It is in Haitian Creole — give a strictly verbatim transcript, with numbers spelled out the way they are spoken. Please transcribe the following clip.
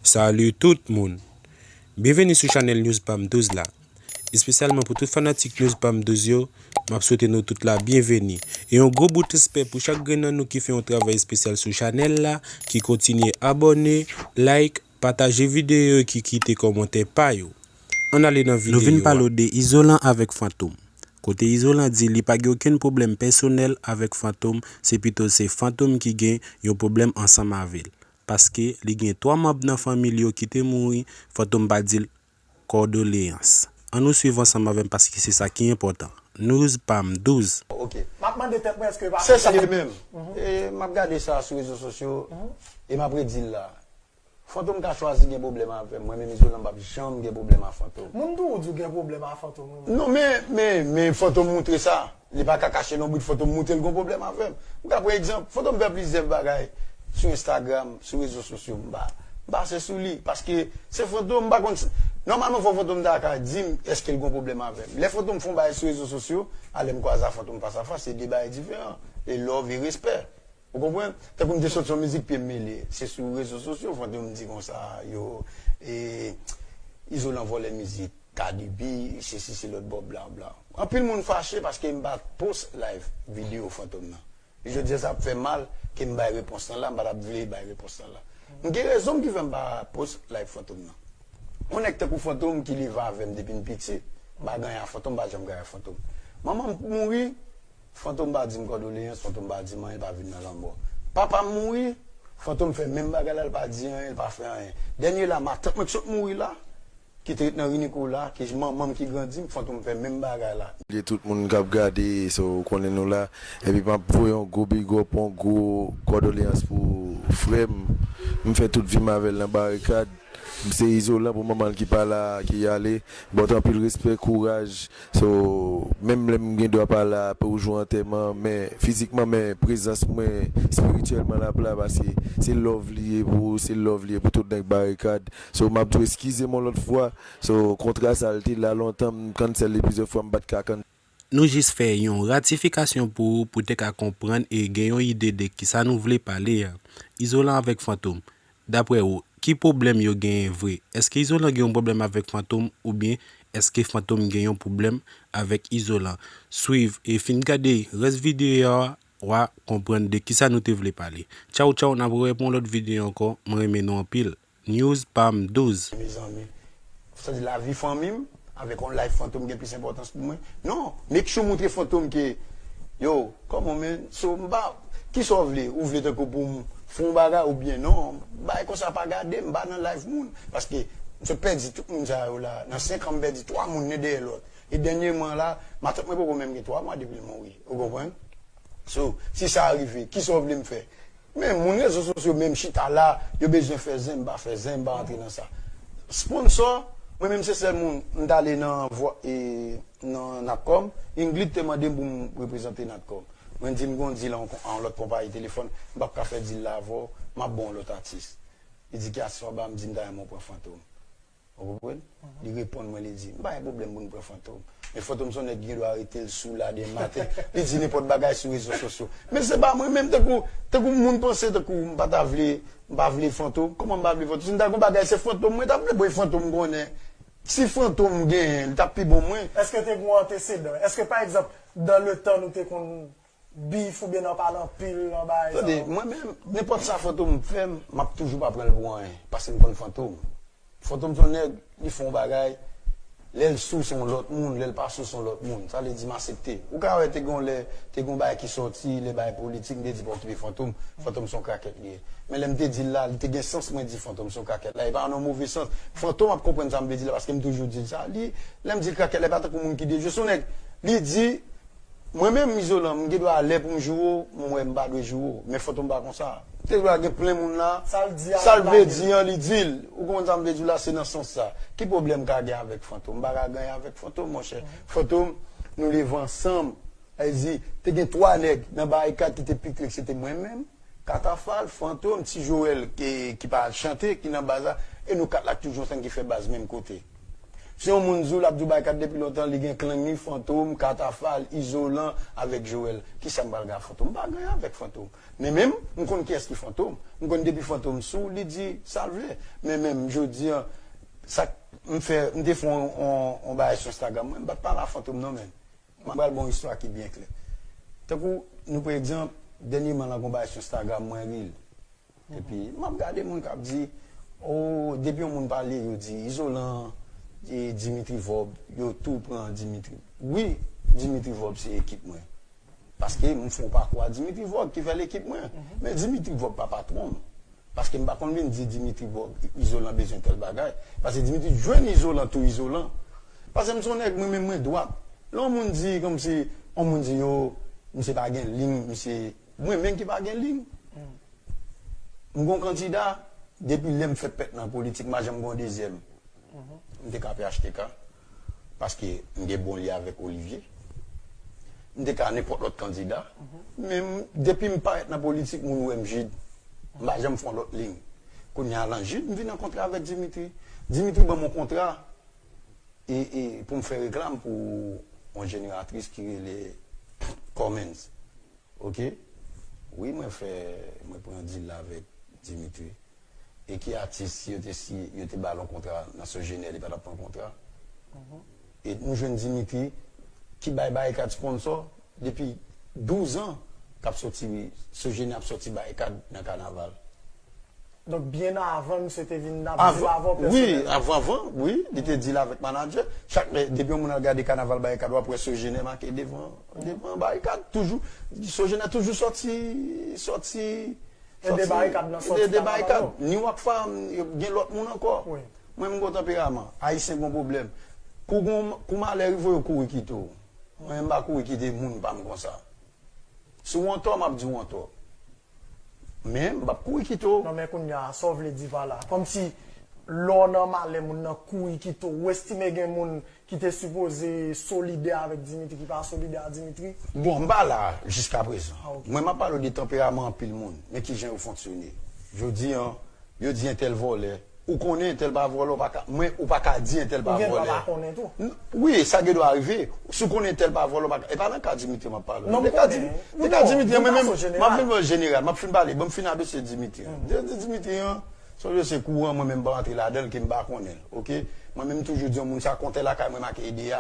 Salut tout moun! Byenveni sou chanèl News Pam douz la. Espesyalman pou tout fanatik News Pam douz yo, m ap swete nou tout la byenveni. E yon gwo bout respè pou chak grenn nan nou ki fè yon travay espesyal sou chanèl la, ki kontinye abòne, like, pataje videyo e ki kite kòmantè pa yo. Ann ale nan videyo a. Nou vin pale w de Izolan avèk Fantom. Kote Izolan di li pa gen okenn pwoblèm pèsonèl avèk Fantom, se pito se Fantom ki gen yon pwoblèm ansanm avè l. Paske li gen twa manm nan fanmi l yo ki te mouri, Fantom pa di l kòdoleyans. Ann nou swiv ansanm avè m paske se sa ki enpòtan. News Pam douz. Ok. M ap mande tèt mwen èske pa. Se sa li menm. E m ap gade sa sou rezo sosyo e m ap redi l la. Fantom ka chwazi gen pwoblèm avè m. Mwen menm Izolan m p ap janm gen pwoblèm a Fantom. Moun toujou di w gen pwoblèm a Fantom wi. Non, men, men, men Fantom moutre sa. Li pa ka kache lonbrit Fantom moutre l gon pwoblèm avè m. M ka pran egzanp, Fantom fè plizyè bagay sou Instagram, sou rezo sosyo, m pa, m pase sou li. Paske se Fantom, m pa konn s-, nòmalman fò Fantom ta ka di m èske l gon pwoblèm avè m. Lè Fantom fè yon bagay sou rezo sosyo, a lè m kwaze a Fantom fas a fas, se de bagay diferan. E love e respè. Ou konprann? Tankou m te sot yon mizik pye m mele. Se sou rezo sosyo Fantom di konsa, yo, e, Izolan vòlè mizik, Cardi B, sesi, se lòt bò, bla, bla. Anpil moun fache paske m pa post live videyo Fantom nan. Jodi a sa ap fè mal ke m bay repons lan la, m pa t ap vle bay repons lan la. M gen rezon m ki fè m pa post live Fantom nan. Yon nèg tankou Fantom ki leve avè m depi m piti, m pa gen anyen a Fantom, m pa janm gen anyen a Fantom. Manman m mouri, Fantom pa di m kòdoleyans, Fantom pa di m anyen, l pa vin nan lanmò. Papa m mouri, Fantom fè menm bagay la, l pa di anyen, l pa fè anyen. Dènye la, matant mwen ki sot mouri la, ki te ret nan ri Nikola, ki manman m ki grandi m, Fantom fè menm bagay la. Salye tout moun k ap gade, so, ou konnen nou la. Epi m ap voye yon gwo big up, yon gwo kòdoleyans pou frè m. M fè tout vi m avè l nan barikad. M se Izolan pou manman l ki pa la, ki ale. But anpil respè, kouraj. So, menm lè m gen dwa pa la pou jou antèman, men fizikman, men prezans mwen espirityèlman l ap la, paske se love li ye pou ou, se love li ye pou tout nèg barikad. So, m ap tou eskize m yon lòt fwa. So, kontra sa l te la lontan, m cancel li plizyè fwa, m pa t ka cancel. Nou jis fè yon ratifikasyon pou ou, pou te ka konprann e gen yon ide de kisa nou vle pale a. Izolan avèk Fantom. Daprè ou, ki pwoblèm yo genyen vre? Èske Izolan gen yon pwoblèm avèk Fantom oubyen èske Fantom gen yon pwoblèm avèk Izolan? Swiv e fin gade rès videyo a, w a konprann de kisa nou te vle pale. Tchaw, tchaw, n ap rewè pou yon lòt videyo ankò. Mwen renmen nou anpil. News Pam douz. Mezanmi. Sa di lavi fanmi m avèk yon life Fantom gen plis enpòtans pou mwen. Non, make sure moutre Fantom ke, yo, come on, man. So, m pa, kisa w vle? Ou vle tankou pou m fè yon bagay oubyen non? Bagay konsa pa gade m, m pa nan life moun. Paske m sot pèdi tout moun sa yo la. Nan senk an, m pèdi twa moun nen dèyè lòt. E dènyèman la, matant mwen poko menm gen twa mwa depi l mouri. Ou konprann? So, si sa rive, kisa w vle m fè? Men moun rezo sosyo menm chita la, yo bezwen fè zen, m pa fè zen, m pa rantre nan sa. Sponsò, mwen menm se sèl moun, m t ale nan vwa-, e, nan Natcom, Ingrid te mande m pou m reprezante Natcom. Mwen di m gon deal an, an lòt konpayi telefòn, m p ap ka fè deal la avè w, m ap ba w lòt atis. Li di ki atis w ap ba m, di m ta renmen w pran Fantom. Ou konprann? Li reponn mwen, li di, m pa gen pwoblèm pou n pran Fantom. Men Fantom se yon nèg ki gen dwa rete l sou la demen maten. Li di nenpòt bagay sou rezo sosyo. Men se pa mwen menm, tankou, tankou moun panse, tankou m pa ta vle, m pa vle Fantom. Kòman m pa vle Fantom? Si m ta gon bagay, se Fantom mwen t ap vle, bon, e Fantom m konnen. Si Fantom genyen, li t ap pi bon mwen. Èske te gen yon antesedan? Èske, pa egzanp, dans le temps, nou te konn bif oubyen nan pale anpil nan bagay sa yo? Tande, mwen menm, nenpòt sa Fantom fè m, m ap toujou pa pran l pou anyen, paske m konn Fantom. Fantom se yon nèg, li fè yon bagay, lè l sou se yon lòt moun, lè l pa sou se yon lòt moun. Sa vle di m aksepte. Ou ka wè te gen yon lè, te gen yon bagay ki sòti, lè bagay politik, m te di pa okipe Fantom, Fantom se yon krakèt li ye. Men lè m te di l la, li te gen sans mwen di Fantom se yon krakèt la, e pa nan yon move sans. Fantom ap konprann sa m vle di la, paske m toujou di l sa. Li, lè m di l krakèt la, e pa tankou moun ki dejwe, se yon nèg, li di, mwen menm, Izolan, m gen dwa lè pou m joure w, m wè m pa dwe joure w. Men Fantom pa konsa. Te dwa gen plen moun la. Sa l di a, sa l vle di an, li di l. Ou konprann sa m vle di w la, se nan sans sa. Ki pwoblèm m ka gen avèk Fantom? M pa ka gen anyen avèk Fantom, monchè. Fantom, nou leve ansanm. Sa vle di, te gen twa nèg nan Barikad ki te pi kle, se te mwen menm, Katafal, Fantom, Ti Joel, ki, ki pa al chante, ki nan baz la, e nou kat la k toujou ansanm ki fè baz menm kote. Si yon moun di w l ap di w Barikad depi lontan, li gen klang li, Fantom, Katafal, Izolan, avèk Joel. Kisa m pral gen ak Fantom? M pa gen anyen avèk Fantom. Men menm, m konn kiyès ki Fantom. M konn depi Fantom sou, li di sa l vle. Men menm, jodi a, sa k- m fè, m te fè yon, yon, yon bagay sou Instagram mwen, m pa t pale a Fantom non, men. M pral ba w yon istwa ki byen klè. Tankou, nou pran egzanp, dènyèman la, gon bagay sou Instagram mwen, reel. Epi, m ap gade moun k ap di, oh, depi yon moun pale, yo di, Izolan, e Dimitri Vorbe, yo tou pran Dimitri. Wi, Dimitri Vorbe se ekip mwen. Paske m fè yon pakou a Dimitri Vorbe ki fè l ekip mwen. Men Dimitri Vorbe pa patwon m. Paske m pa konn vin di Dimitri Vorbe, Izolan bezwen tèl bagay. Paske Dimitri jwenn Izolan tou Izolan. Paske m se yon nèg, mwen menm mwen dwat. Lè yon moun di, kòmsi, yon moun di yo, misye pa gen liy, misye, mwen menm ki pa gen liy. M gon kandida, depi lè m fèt pèt nan politik, m pa janm gon dezyèm. M te ka P H T K, paske m gen bon lye avèk Olivier. M te ka nenpòt lòt kandida. Men m- depi m parèt nan politik, moun wè m Jid. M pa janm fè yon lòt liy. Kounye a lan Jid, m vin an kontra avèk Dimitri. Dimitri ban m yon kontra e, e pou m fè reklam pou yon jeneratris ki rele Cummins. Ok? Wi, mwen fè, mwen pran dil la avèk Dimitri. E ki atis, si yo te si, yo te ba l yon kontra nan Sogener, li pa t ap pran kontra? E nou jwenn Dimitri ki bay Barikad sponsò depi douz an k ap soti, Sogener ap soti Barikad nan kanaval. Donk, byen avan misye te vin ap di l avè w pèsonèlman? Wi, avan, avan, wi, li te di l avèk manadjè. Chak lè, depi yon moun al gade kanaval Barikad, w ap wè Sogener make devan, devan Barikad. Toujou, Sogener toujou sòti, sòti, ede Barikad nan sòti kanaval yo. Ni Rockfam, gen lòt moun ankò. Mwen, m gon tanperaman. Ayisyen gon pwoblèm. Kou gon, kou malè rive w, yo kouri kite w. Mwen, m pa kouri kite moun pa m konsa. Si w antò, m ap di w antò. Men, m p ap kouri kite w. Non, men kounye a, sa w vle di pa la? Kòmsi, lè w nan malè, moun nan kouri kite w. Ou estime gen moun ki te sipoze solidè avèk Dimitri, ki pa solidè a Dimitri? Bon, m pa la jiskaprezan. Mwen, m ap pale w de tanperaman anpil moun, men kijan yo fonksyone. Jodi a, yo di entèl vòlè. Ou konnen entèl pa vòlè, ou pa ka, mwen, ou pa ka di entèl pa vòlè. Ou gen dwa pa konnen tou. Wi, sa gen dwa rive. Si w konnen entèl pa vòlè, ou pa ka, e pa nan ka Dimitri m ap pale w. Non, m konnen. Nan ka Dimitri, mwen menm, m ap vin pran jeneral, m ap fin pale, ban m fin adrese Dimitri. Di, di Dimitri an, se yon dosye kouran, mwen menm m pa rantre ladan l, ke m pa konnen l, ok? Mwen menm m toujou di yon moun sa kontè lakay mwen make ede a.